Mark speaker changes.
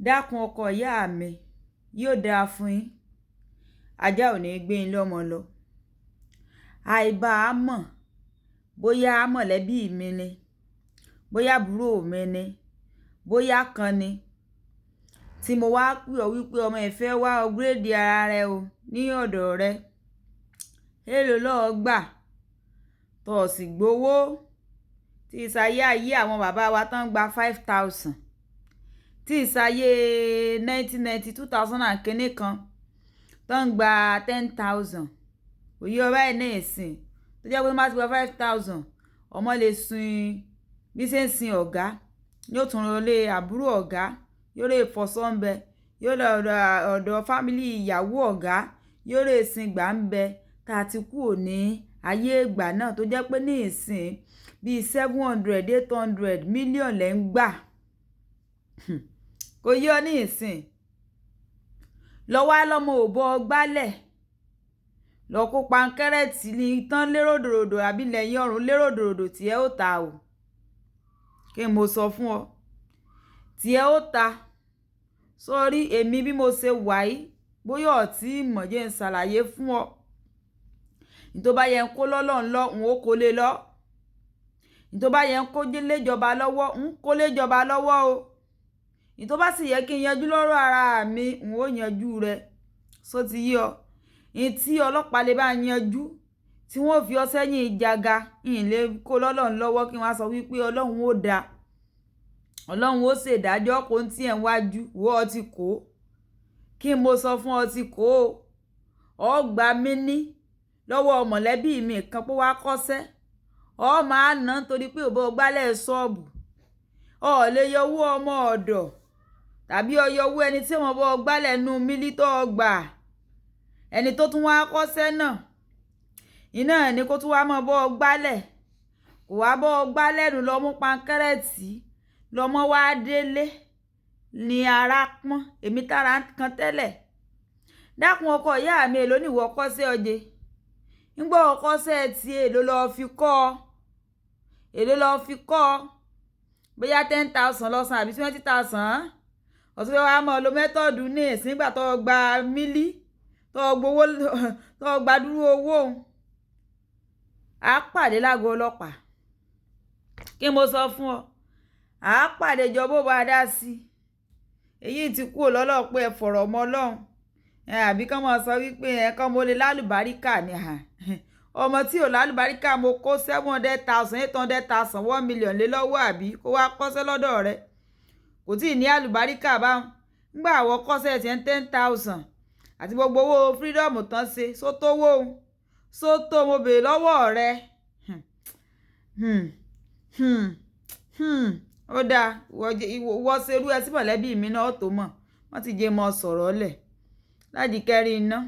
Speaker 1: Dákun ọkọ ìyá mi, yóò dáa fún yín. Ajá ò ní gbé yín lọ́mọ lọ. Àìbá a mọ̀ bóyá mọ̀lẹ́bí mi ni, bóyá àbúrò mi ni, bóyá kan ni. Tí mo wá pè ọ wípé ọmọ ẹ fẹ́ wá upgrade ara rẹ o ní ọ̀dọ̀ rẹ. Èló lọ gbà? Tọ̀ sì gbowó. Tí ìsayé ayé àwọn bàbá wa tán gba 5,000. Tí ìsayé 1990, 2000 and kìíní kan tán gba 10,000. Òye ọ báyìí ní ìsìn. Tó jẹ́ pé tí wọ́n bá ti gba 5,000, ọmọ lè sin bí ṣe ń sin ọ̀gá, yóò tún lọ lé àbúrò ọ̀gá, yóò lè fọṣọ ń bẹ, yóò lọ ọ̀dọ̀ family ìyàwó ọ̀gá, yóò lè sin gbà ń bẹ. Táa ti kúrò ní ayé ìgbà náà tó jẹ́ pé ní ìsìn bí 700, 800 million lẹ́ ń gbà. Kò yé ọ ní ìsìn. Lọ wá lọ́mọ ò bọ gbálẹ̀. Lọ kó pankẹ́rẹ́tì ní tán léròdòròdò àbí lẹ́yìn ọrùn léròdòròdò tí ẹ ó ta o. Kí n mo sọ fún ọ? Tí ẹ ó ta. Sórí èmi bí mo ṣe wà yìí, bóyá ọ tí mọ̀ jẹ́ ń ṣàlàyé fún ọ. Ní tó bá yẹ ń kó lọ́lọ́run lọ, n ó kó lé lọ. Ní tó bá yẹ ń kó léjọba lọ́wọ́, n kó léjọba lọ́wọ́ o. Ní tó bá sì yẹ kí n yanjú lọ́rọ̀ ara mi, n ó yanjú rẹ̀. Só ti yé ọ? Ní tí ọlọ́pàá lè bá yanjú, tí wọ́n ó fi ọ sẹ́yìn ìjàga, n lè kó lọ́lọ́run lọ́wọ́ kí wọ́n sọ wípé Ọlọ́run ó da. Ọlọ́run ó ṣe ìdájọ́ kó ń tí ẹ̀ ń wájú, ìwọ ọ ti kó. Kí n mo sọ fún ọ ti kó o. Ọ gba mí ní lọ́wọ́ mọ̀lẹ́bí mi kan pé wá kọ́ṣẹ́. Ọ máa ná nítorí pé ò bá gbálẹ̀ ṣọ́ọ̀bù. Ọ lè yọ owó ọmọ ọ̀dọ̀ tàbí ọ yọ owó ẹni tí wọ́n bá gbálẹ̀ nú mílí tó gbà. Ẹni tó tún wá kọ́ṣẹ́ náà, iná ni kó tún wá mọ́ bọ́ gbálẹ̀. Kò wá bọ́ gbálẹ̀ nù lọ mú pankẹ́rẹ́tì, lọmọ wá délé ní ara pọ́n, èmi tára ń kan tẹ́lẹ̀. Dákun ọkọ ìyá mi, èló ni ìwọ kọ́ṣẹ́ ọjẹ? Nígbà ó kọ́ṣẹ́ tí èló lọ fi kọ́ ọ? Èló lọ fi kọ́ ọ? Bóyá 10,000 lọ san àbí 20,000. Ó tún fẹ́ wá mọ́ lo method ní ìsìn nígbà tó gba mílí, tó gbowó, tó gba dúró owó. A pàdé lágo ọlọ́pàá. Kí n mo sọ fún ọ? A pàdé ìjọba ó bá dá sí. Èyí tí kúrò lọ́lọ́ pé ẹ fọ̀rọ̀ mọ́ Ọlọ́run. Àbí kí wọ́n máa sọ wípé ẹ kọ́ mo lè lálùbáríkà ni. Ọmọ tí ò lálùbáríkà mo kó 700,000, 800,000, 1 million lé lọ́wọ́ àbí kó wá kọ́ṣẹ́ lọ́dọ̀ rẹ. Kò tí ì ní àlùbáríkà báun. Nígbà wọ kọ́ṣẹ́ tí ẹ 10,000 àti gbogbo owó freedom tán ṣe, só tó wó o. Só tó mo béèrè lọ́wọ́ rẹ. Ó dáa, ìwọ ṣerú ẹ sí mọ̀lẹ́bí mi náà ó tó mọ̀. Wọ́n ti jẹ́ mọ́ sọ̀rọ̀ lẹ̀. Láti kẹ́rí iná.